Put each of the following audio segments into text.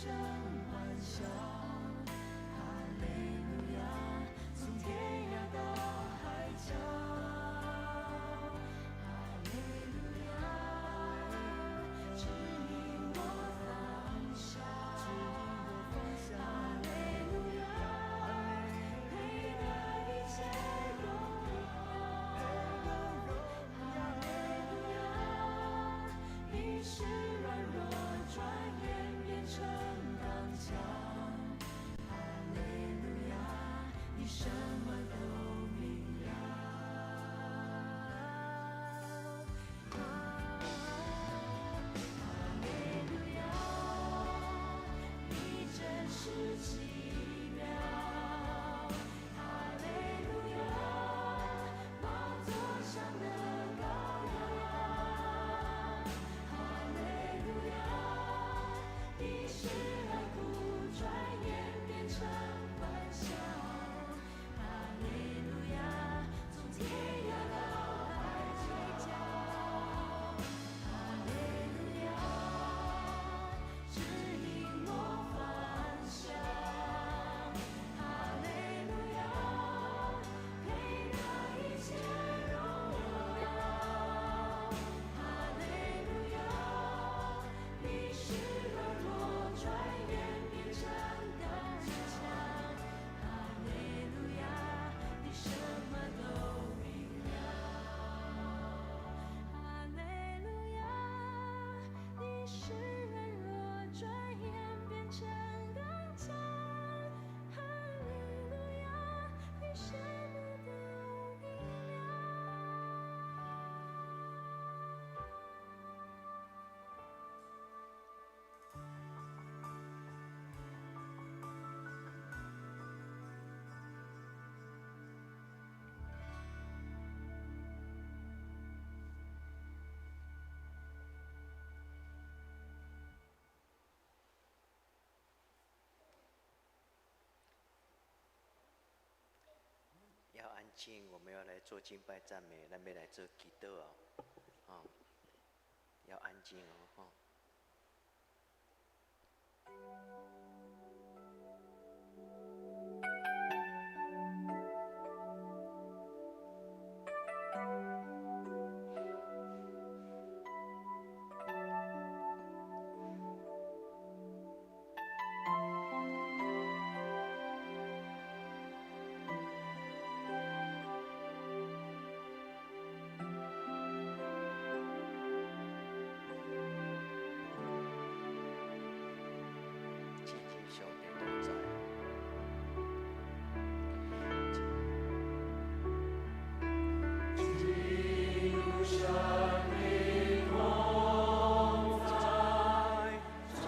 成欢笑。哈利路亞，從天涯到海角。哈利路亞，指引我方向。哈利路亞，配得一切榮耀。哈利路亞，一時軟弱，轉眼變成剛強。哈利路亞，你什麼都明了。哈利路亞，你真是奇妙。哈利路亞，寶座上的羔羊。哈利路亞，一時哀哭，轉眼變成歡笑。哈利路亞，從天涯到海角。哈利路亞，指引我方向。哈利路亞，配得一切榮耀。哈利路亞，一時軟弱，轉眼變成剛強。哈利路亞，你什麼都明了。哈利路亞，一時軟弱，轉眼變成剛強。哈利路亞，你什麼都明了。要安靜，我們要來做敬拜讚美，咱欲來做祈禱哦，哦，要安靜哦，吼。進入上帝同在。進入神的同在，站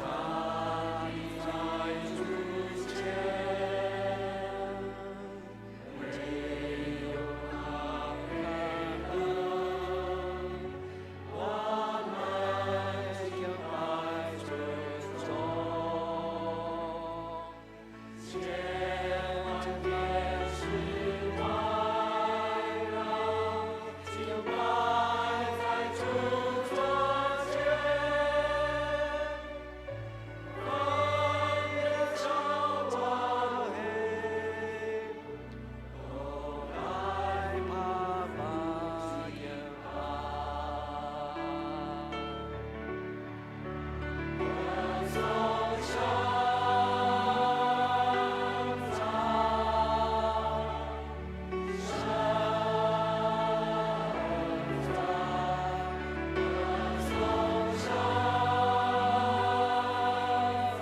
立在主前，唯有他配得我們敬拜尊崇。千萬天使環繞，敬拜在主座前，翻越朝萬黑，都來爬爬敬拜。歌頌神在，神在，歌頌神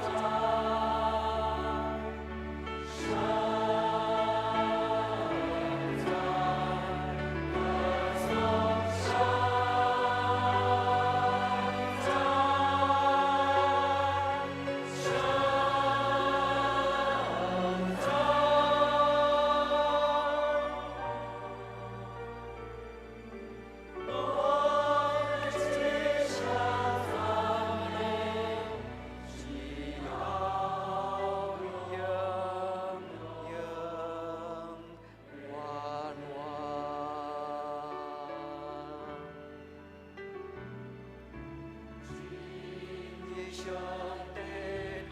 在，神在，歌頌神在，神在。我的下讚美，只要永永遠遠。今日上帝同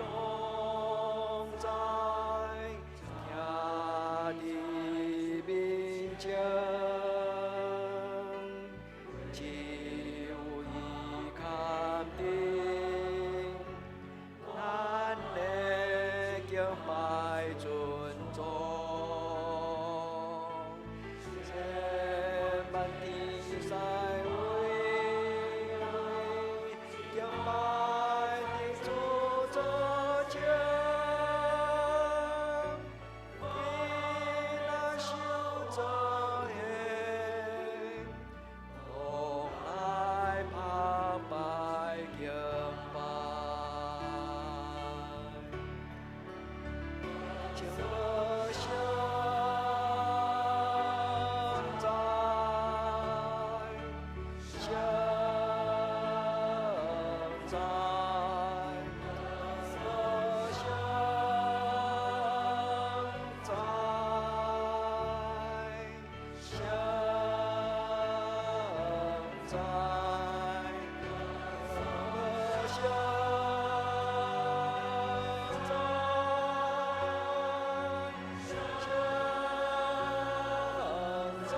敬拜尊崇，千萬天使為敬拜的主座前，伊若受造的，攏來拍拜敬拜。情無相在，相在，無相在，相在，無相在，相在。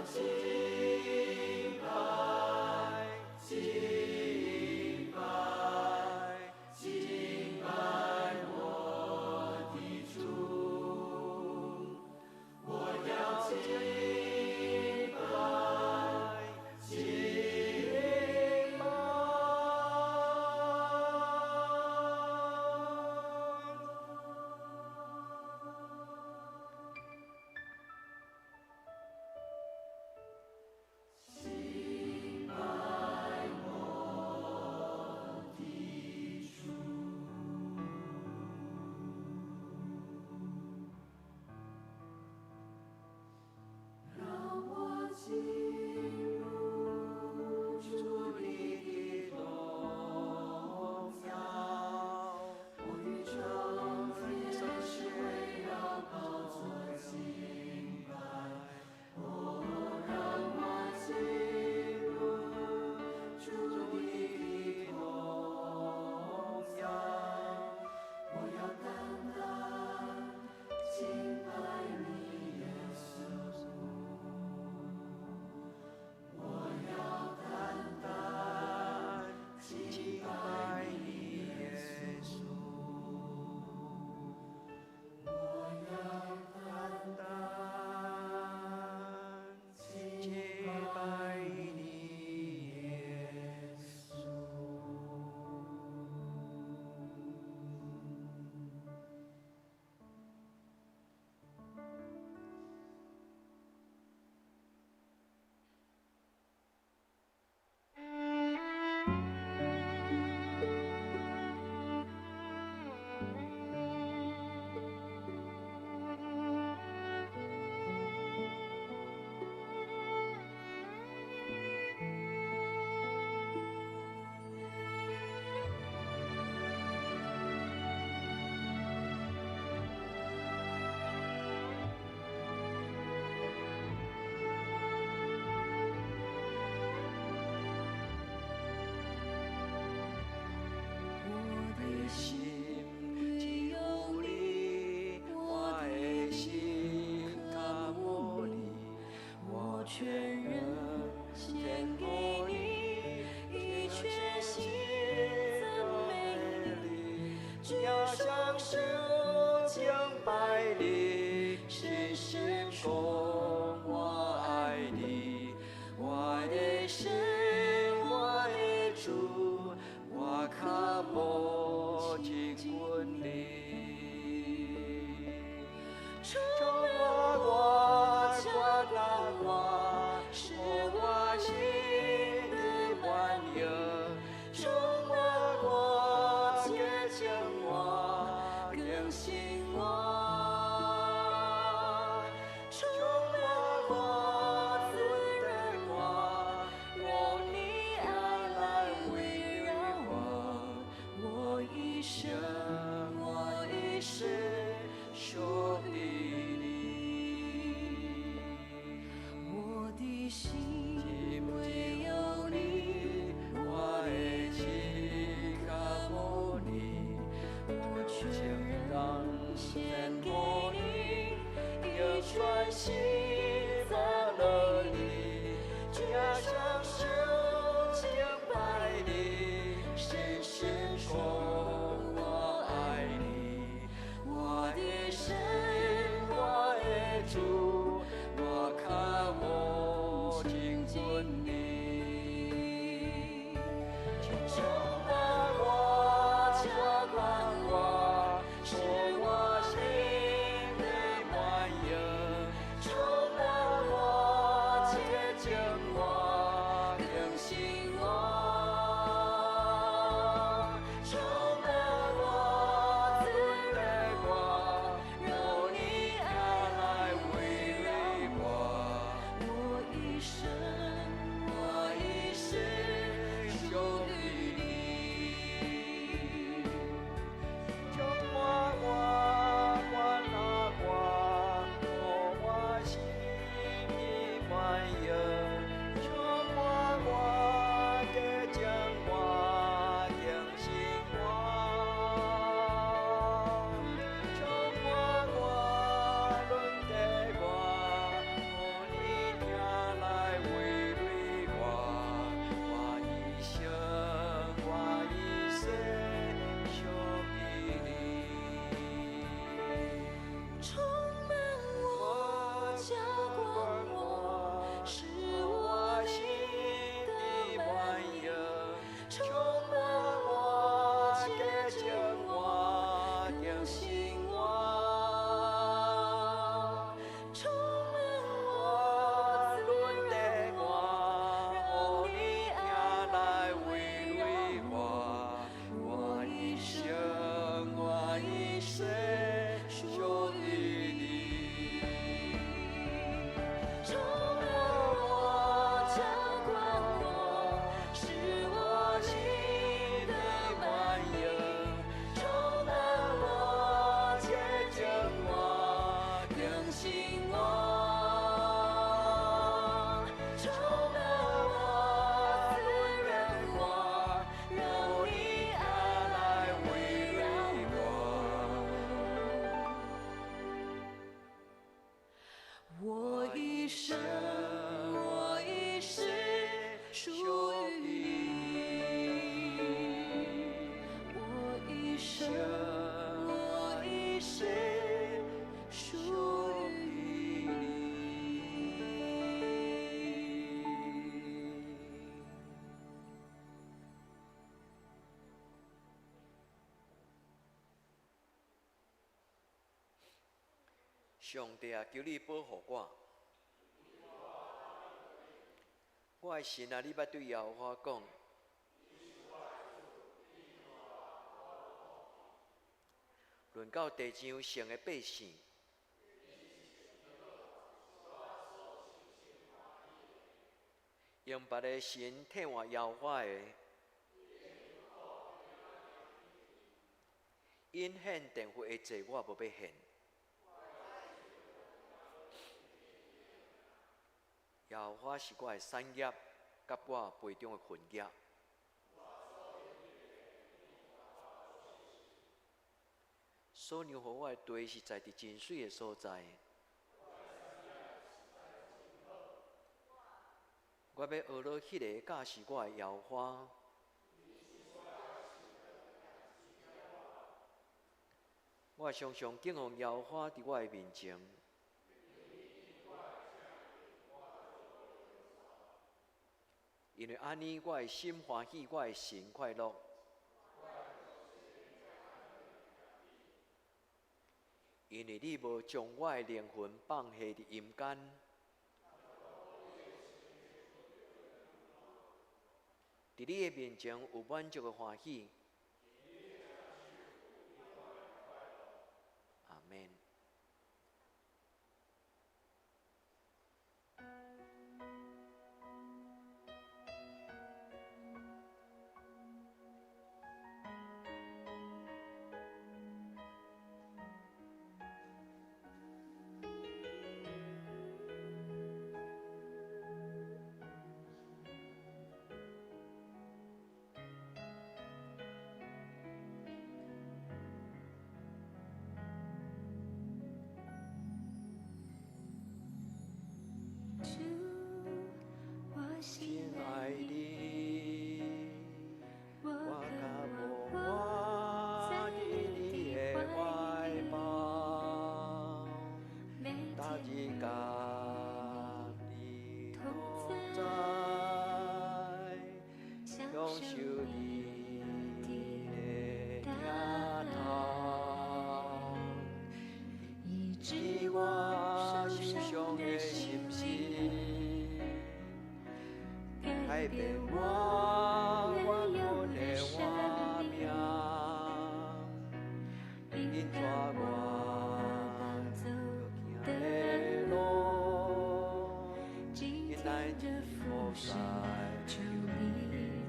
敬拜，敬拜，敬拜我的主。我要敬拜，敬拜。让我进入主你的荣耀，我與眾天使圍繞寶座敬拜。哦，讓我進入主你的榮耀，我要單單敬拜你，耶穌。我要單單敬拜你，耶穌。我要單單敬敬拜你，耶穌。我的心心只唯有有你，你，我我的的心心渴渴慕慕你你，我我全全人人献献给给你，你，以全全心心赞赞美美你，你，举要双双手手敬敬拜拜你，你，深深深深讲说我我爱爱你你，我我的的神，神，我我的的主，主，我我渴渴慕慕亲亲近近你。你。充充满满我，我，浇浇灌灌我，我，使使我我心灵的的满满盈盈。充充满满我，我，洁洁净净我，我，更更新新我。我。充充满满我，我，滋滋润润我，我，让让你你爱爱来来围围绕绕我我。我一生，我我一一世世属属于于你。你。我的心心唯只有有你，你，我我的的心心渴渴慕慕你，你，我我全全人人献献给给你，你，以用全全心心赞赞美美你，你，举举双双手手敬敬拜拜你，你，深深深深说说我我爱爱你，你，我我的的神，神，我我的的主，主，我我渴渴慕慕亲亲近近你。你。充充满满我，我，浇浇灌灌我，我，使使我我灵心的的满满盈。盈。充充满满我，我，洁洁净净我，我，更更新新我。我。充充满满我，我，滋滋润润我，我，让让你你爱爱来来围围绕绕我。我。我一生，我上帝啊，求你保護我。我的神啊，你捌對耶和華講。論到地上聖的百姓，用別的神替換耶和華的，𪜶獻奠佛的祭，我無欲獻。耶和華是我的產業，佮我杯中的份額。所讓予我的地是在佇真媠的所在。我欲學落彼个教示我的耶和華。我常常敬奉耶和華佇我的面前。因為按呢，我的心歡喜，我的神快樂。因為你無將我的靈魂放下佇陰間，佇你的面前有滿足的歡喜。阿們。主，我心愛你，我我渴渴望望活活在佇你你的的懷懷裡，抱，每逐天日佮與你你同同在，在，享享受受你你的的大疼愛，痛，醫治治我我受受傷傷的的心心靈，事。改改變變我我原原有的本的生活命，命，引引導帶我我當走行的的路。路，今今来天的服服侍侍，求你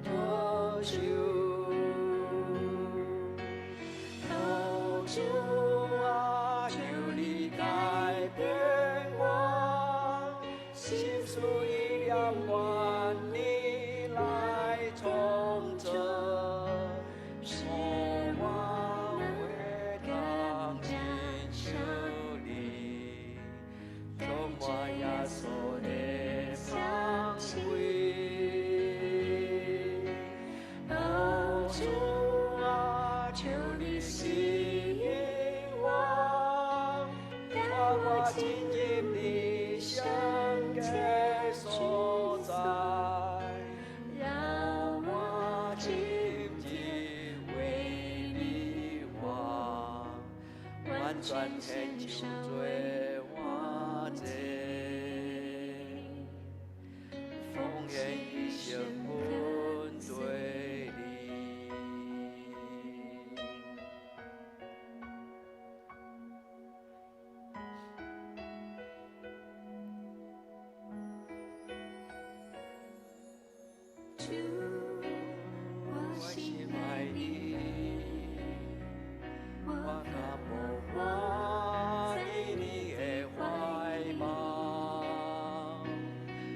托托手住，哦主主啊，求求你你改改變變我，我，心心思思意意念念愿愿你你來來創創造，造，使予我我能會更當加親像像你，你，帶充著滿耶耶穌穌的的香香氣。味。哦哦主主啊，求求你你吸吸引引我，我，帶帶我我進進入入你你聖聖潔潔居所所，在，讓讓我我今今天日為為你你活，活，完完全全獻獻上上為做活活祭，祭，奉奉獻獻一一生生跟跟隨隨你。你。主，我我心心愛愛你，你，我我渴渴望望活活在佇你你的的懷懷裡，抱，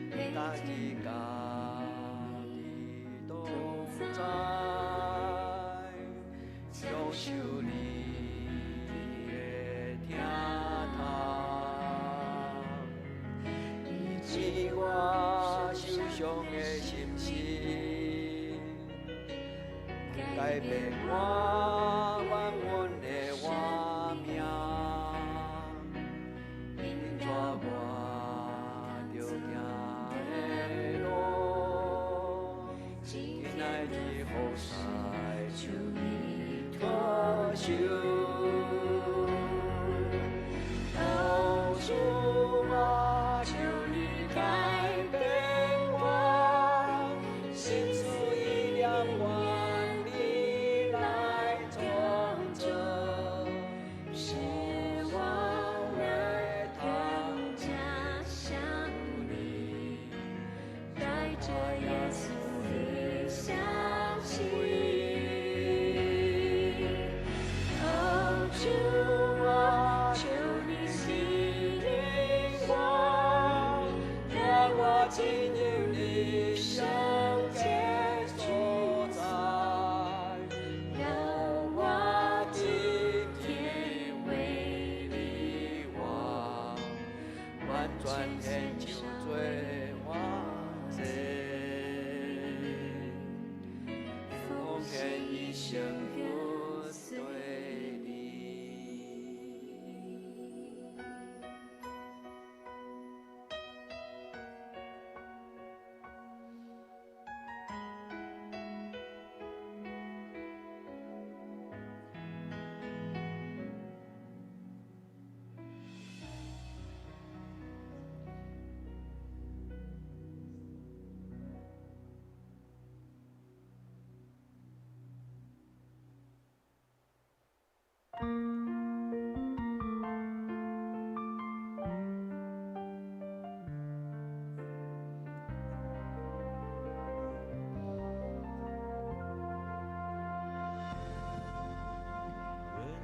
每逐天日與佮你你同同在，在，享享受受你你的的疼疼痛，痛，医治治我我受受伤伤的的心心事灵，，改改变变我我原原本本的的活生命命，，引引带导我我着当走行的的路。路，今今天来的日服服侍，侍，求你托托手手。哦哦進入你聖潔所在，讓我今天為你王，完全獻上做活祭，奉獻一生跟隨你。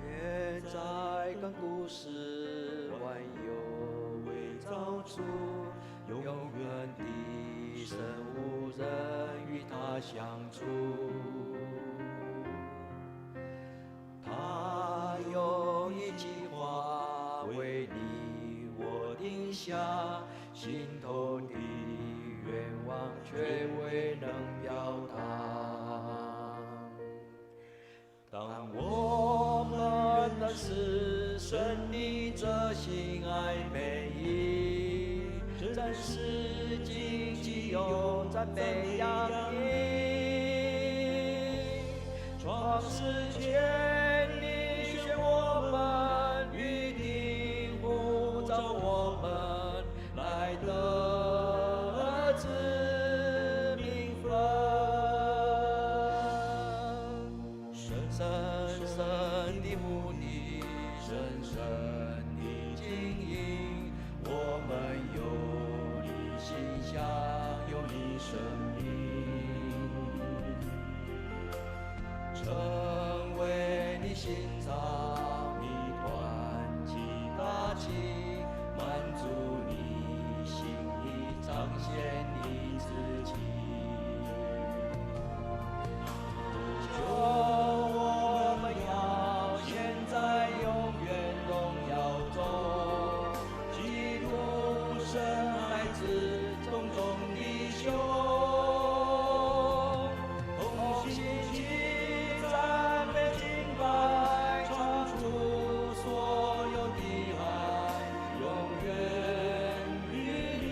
願在亙古時，萬有未造出，永遠的神無人與他相處。他有一計劃為你我定下，心頭的願望卻未能表達。當我們認識神的這心愛美意，真是荊棘又讚美揚溢。創世前你選我們，預定呼召我們來得子名分。深深的目的，深深的經營，我們有你形象，有你生命，成為你心臟，你團契大旗，滿足你心意，彰顯你自己。求我們要現在永遠榮耀中，基督神愛子眾中弟兄，同心齊讚美敬拜，唱出所有的愛，永遠與你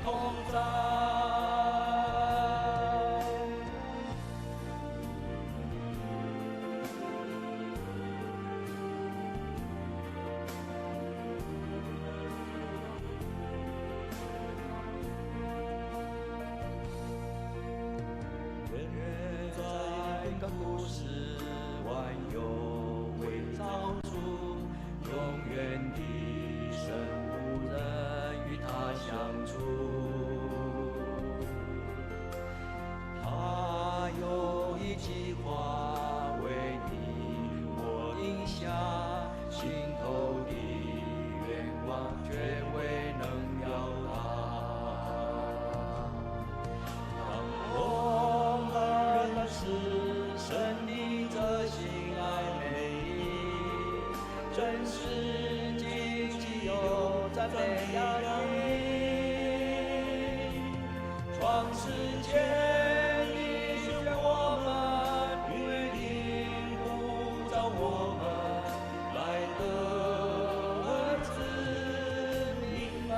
同在。願在亙古時，萬有未造出，永遠的神無人與他相處。他有一計劃為你我定下，心頭的願望卻未能表達。當我們認識神的這心愛美意，真是荊棘又讚美揚溢。創世前你選我們，預定呼召我們來得子名分。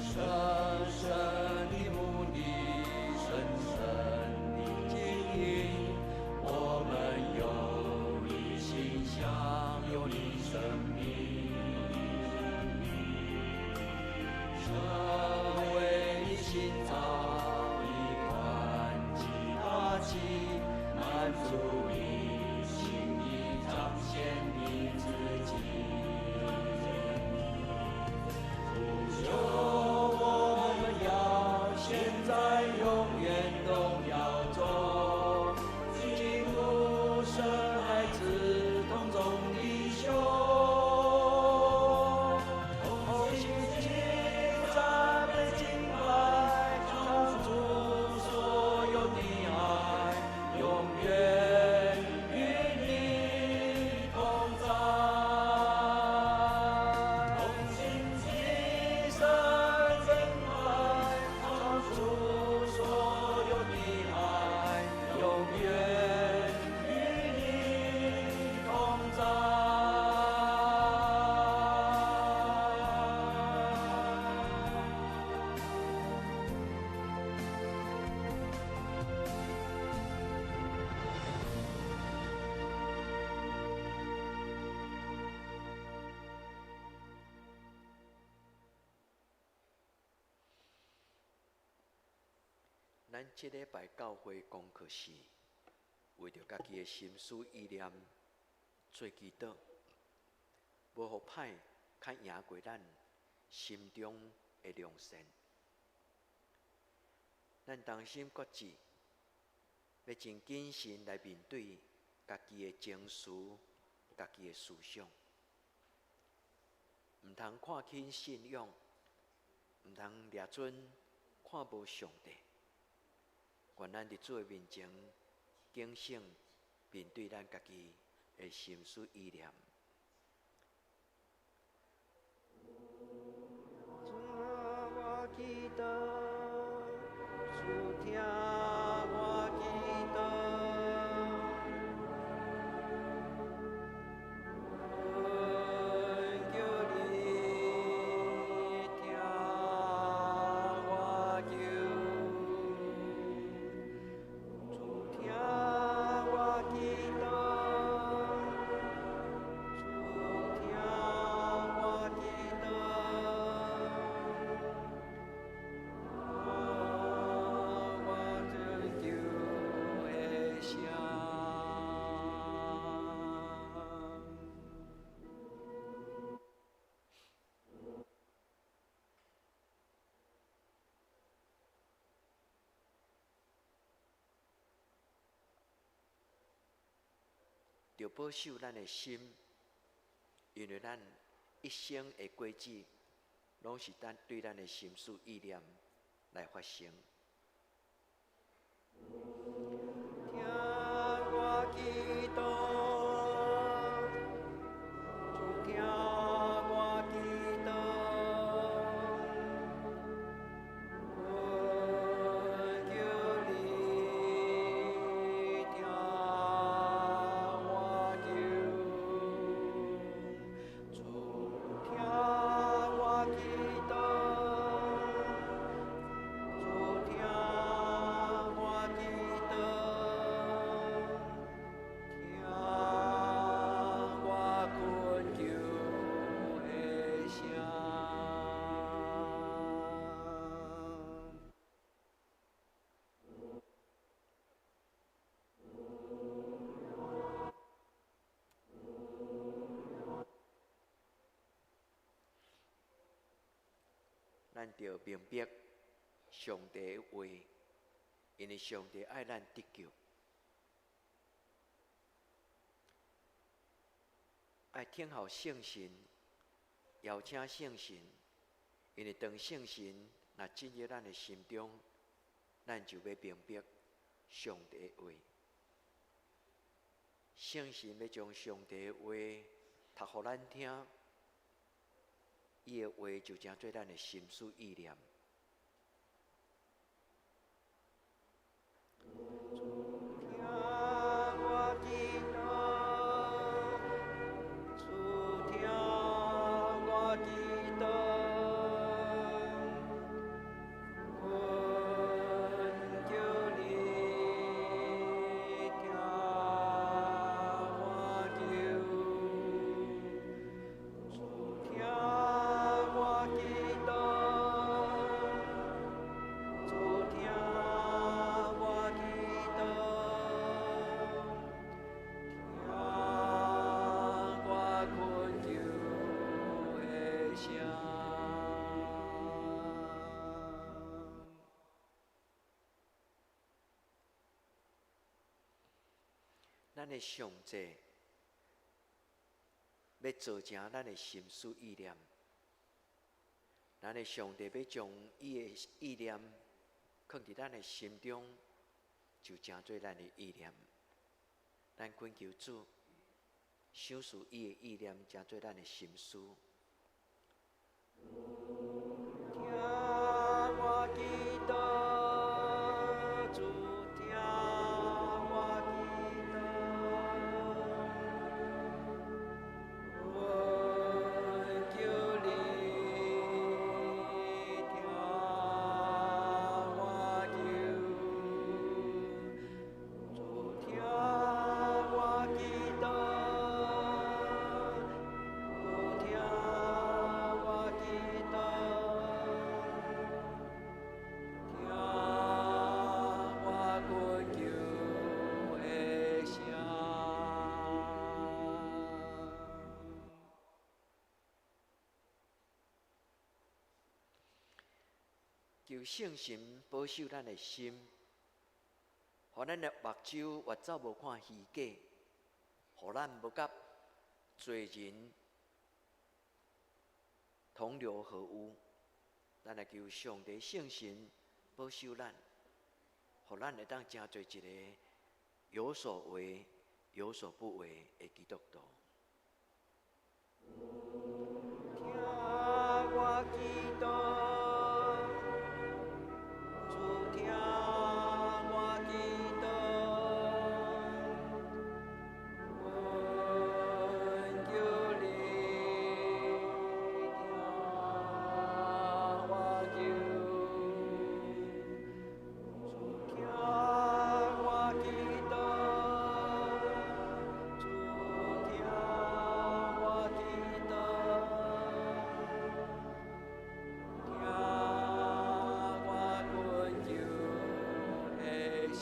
深深的目的，深深的經營，我們有你形象，有你生命，成為咱這禮拜教會功課是為著家己的心思意念做祈禱，無予歹較贏過咱心中的良善。咱同心決志，欲真謹慎來面對家己的情緒、家己的思想，毋通看輕信仰，毋通掠準看無上帝。願咱佇主的面前警醒，面對咱家己的心思意念。主啊，我祈禱，主聽我祈禱，懇求你聽我求，主聽我祈禱，主聽我祈禱，我懇求的聲。著保守咱的心，因為咱一生的果子，攏是咱對咱的心思意念來發生。聽我祈禱，主聽我祈禱，懇求你聽我求，主聽我祈禱，主聽我祈禱，聽我懇求的聲。咱著明白上帝的話，因為上帝愛咱得救，愛聽候聖神，邀請聖神，因為當聖神若進入咱的心中，咱就欲明白上帝的話。聖神欲將上帝的話讀予咱聽，伊的話就成做咱的心思意念。主聽我祈禱，主聽我祈禱，懇求你聽我求，主聽我祈禱，主聽我祈禱，聽我懇求的聲。咱的上帝欲造成咱的心思意念，咱的上帝欲將伊的意念囥佇咱的心中，就成做咱的意念。咱懇求主，賞賜伊的意念，成做咱的心思。聽我祈禱，主聽我祈禱，懇求你聽我求，主聽我祈禱，主聽求聖神保守咱的心，予咱的目睭越走無看虛假，予咱無佮罪人同流合污。咱來求上帝聖神保守咱，予咱會當成做一个有所為、有所不為的基督徒。聽我祈禱，主聽我祈禱，懇求你聽我求，主聽我祈禱，主聽我祈禱，聽我懇求的聲。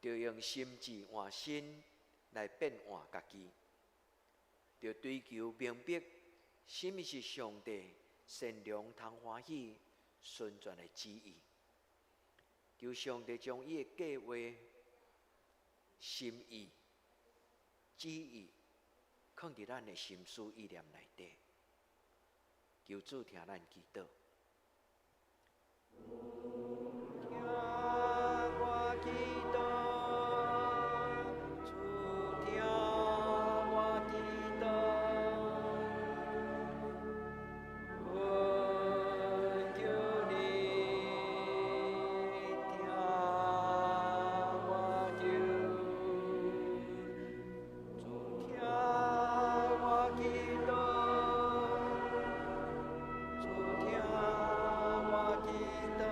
著用心志換身來變換家己，著追求明白啥物是上帝善良、通歡喜、純全的旨意。求上帝將伊的計劃、心意、旨意，囥佇咱的心思意念內底。求主聽咱祈禱。聽我祈禱，主聽我祈禱，懇求你聽我求，主聽我祈禱，主聽我祈禱，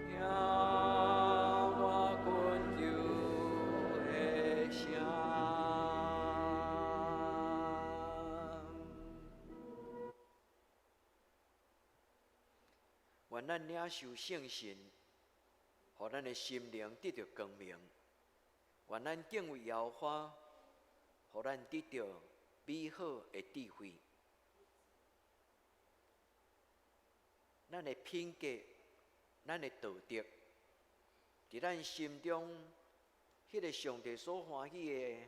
聽我懇求的聲。願咱領受聖神，予咱的心靈得著光明；願咱敬畏耶和華，予咱得著美好的智慧。咱的品格、咱的道德，佇咱心中，彼个上帝所歡喜的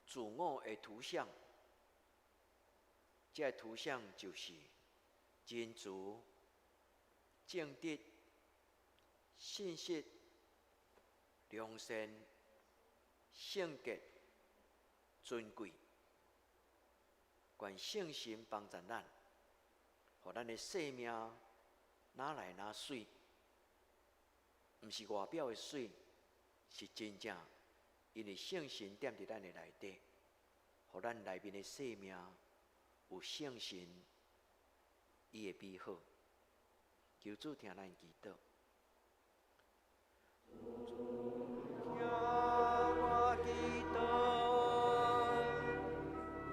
自我的圖像，這个圖像就是仁慈、正直、信實、良善、聖潔、尊貴。願聖神幫助咱，予咱的生命哪來哪媠，毋是外表的媠，是真正因為聖神踮佇咱的內底，予咱內面的生命有聖神伊的美好。求主聽咱祈禱。聽我祈禱，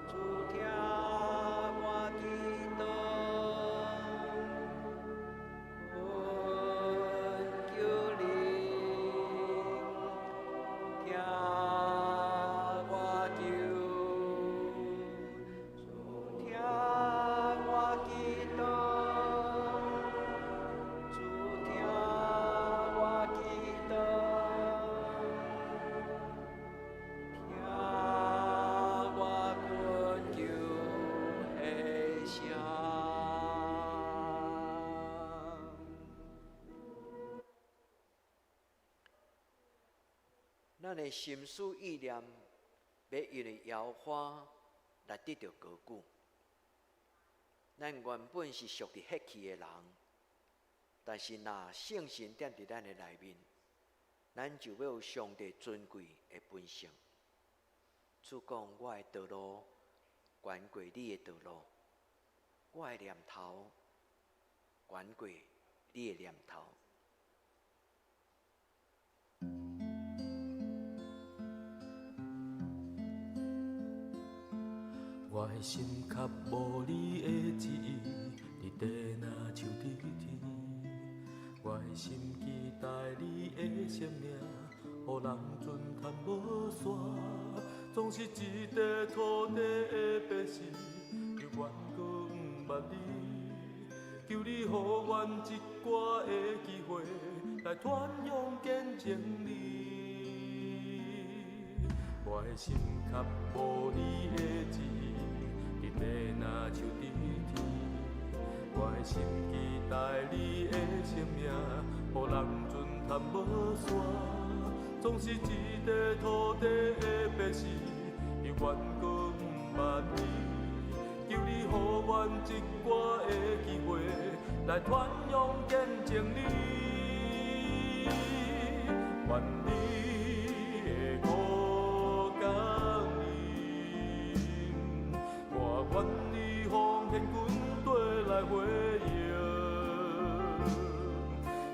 主聽我祈禱，懇求你聽我求，主聽我祈禱，主聽我祈禱，聽我懇求的聲。咱的心思意念，欲因為耶和華來得著高舉。咱原本是屬佇血氣的人，但是若聖神踮佇咱的內面，咱就欲有上帝尊貴的本性。主講：我的道路懸過你的道路，我的念頭懸過你的念頭。我的心較無你的旨意，佇地若像佇天。我的心機生命，予人陣趁無煞，總是這塊土地的百姓，猶原閣毋捌你。求你予阮一掛的機會，來傳揚見證你。我的心較無你的旨意，佇地若像佇天。我的心期待你的生命，予人陣趁無煞，總是這塊土地的百姓，猶原閣毋捌你。求你予阮一掛的機會，來傳揚見證你。願你的國降臨，我願意奉獻軍隊來回應。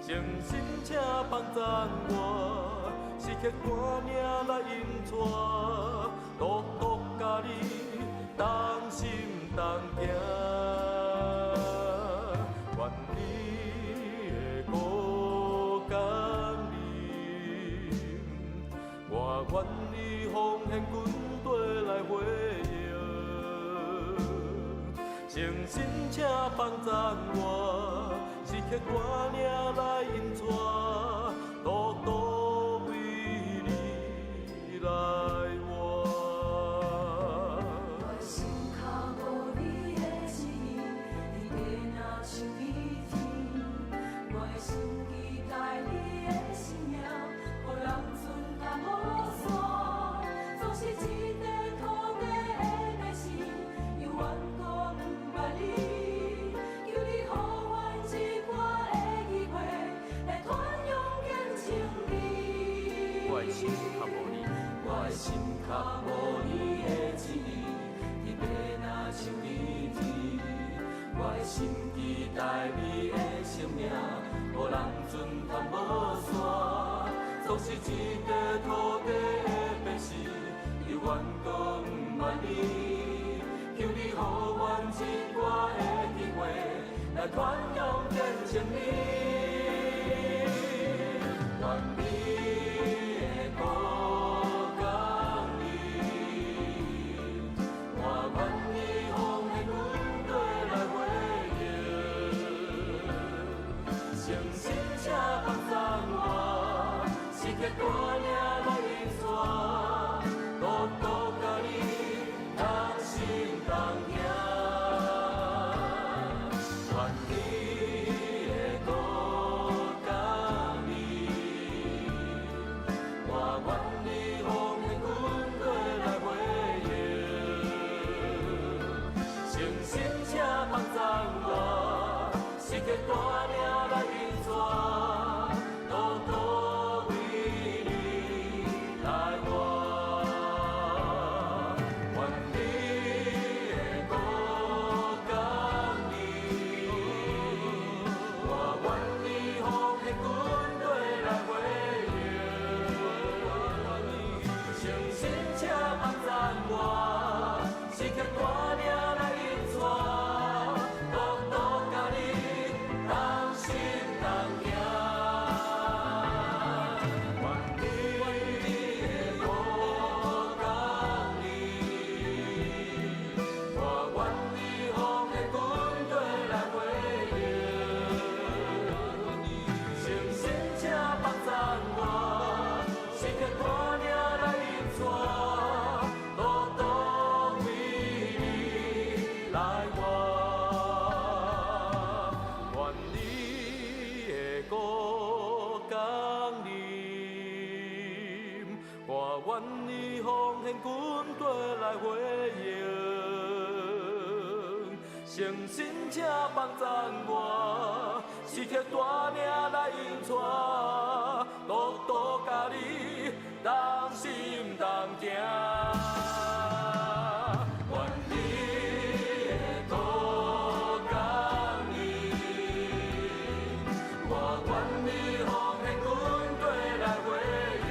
誠心請幫贊我，時刻帶領來引帶，獨獨佮你同心同行。願你的國降臨，我願意奉獻軍隊來回應。誠心請幫贊我，時刻帶領來引帶，獨獨為你來活。我的心較無你的旨意，佇地若像佇天。我的心期待你的生命，予人陣趁無煞。總是這塊土地的百姓，猶原閣毋捌你。求你予阮一掛的機會，來傳揚見證你。我的心較無你，我的心較無你的旨意，佇地若像佇天。我的心期待你的生命，予人陣趁無煞。總是這塊土地的百姓，猶原閣毋捌你。求你予阮一掛的機會，來傳揚見證你。願你的國降臨，我願意奉獻軍隊來回應。誠心請幫贊我，時刻帶領來引帶，獨獨佮你同心同行。願你的國降臨，我願意奉獻軍隊來回應。誠心請幫贊我，時刻帶領來引帶，獨獨為你來活。願你的國降臨，我願意奉獻軍隊來回應。誠心請幫贊我，時刻帶領來引帶，獨獨佮你同心同行。願你的國降臨，我願意奉獻軍隊來回應。誠心請幫贊我，時刻帶領來引帶，獨獨為你來活。願你的國降臨，我願意奉獻軍隊來回應。誠心請幫贊我，時刻帶領來引帶，獨獨佮你同心同行。願你的國降臨，我願意奉獻軍隊來回應。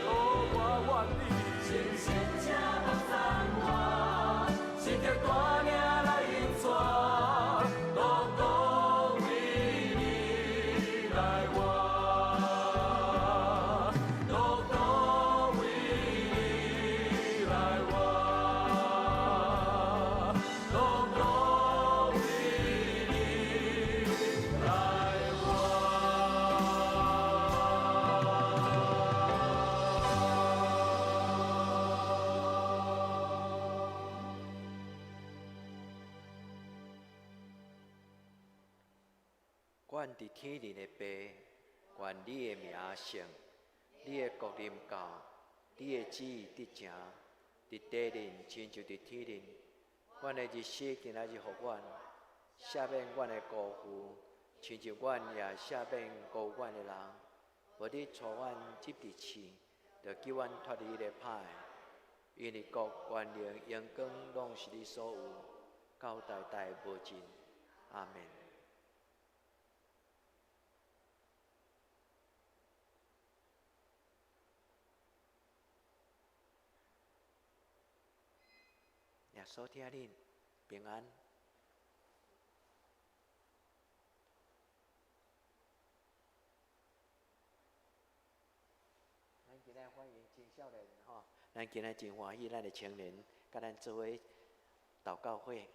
哦，我願意。誠心請幫贊我，時刻帶領來引帶，獨獨為你來活。阮佇天頂的父，願你的名聖，你的國臨到，你的旨意得成，佇地頂親像佇天頂。阮的日食今仔日予阮，赦免阮的辜負，親像阮也赦免辜負阮的人。無得帶阮入佇試，著救阮脫離彼个歹的。因為國、權能、榮光，攏是你所有，到代代無盡。阿門。耶穌疼恁，平安。咱今仔歡迎青少年吼，咱今仔真歡喜，咱的青年佮咱做伙禱告會。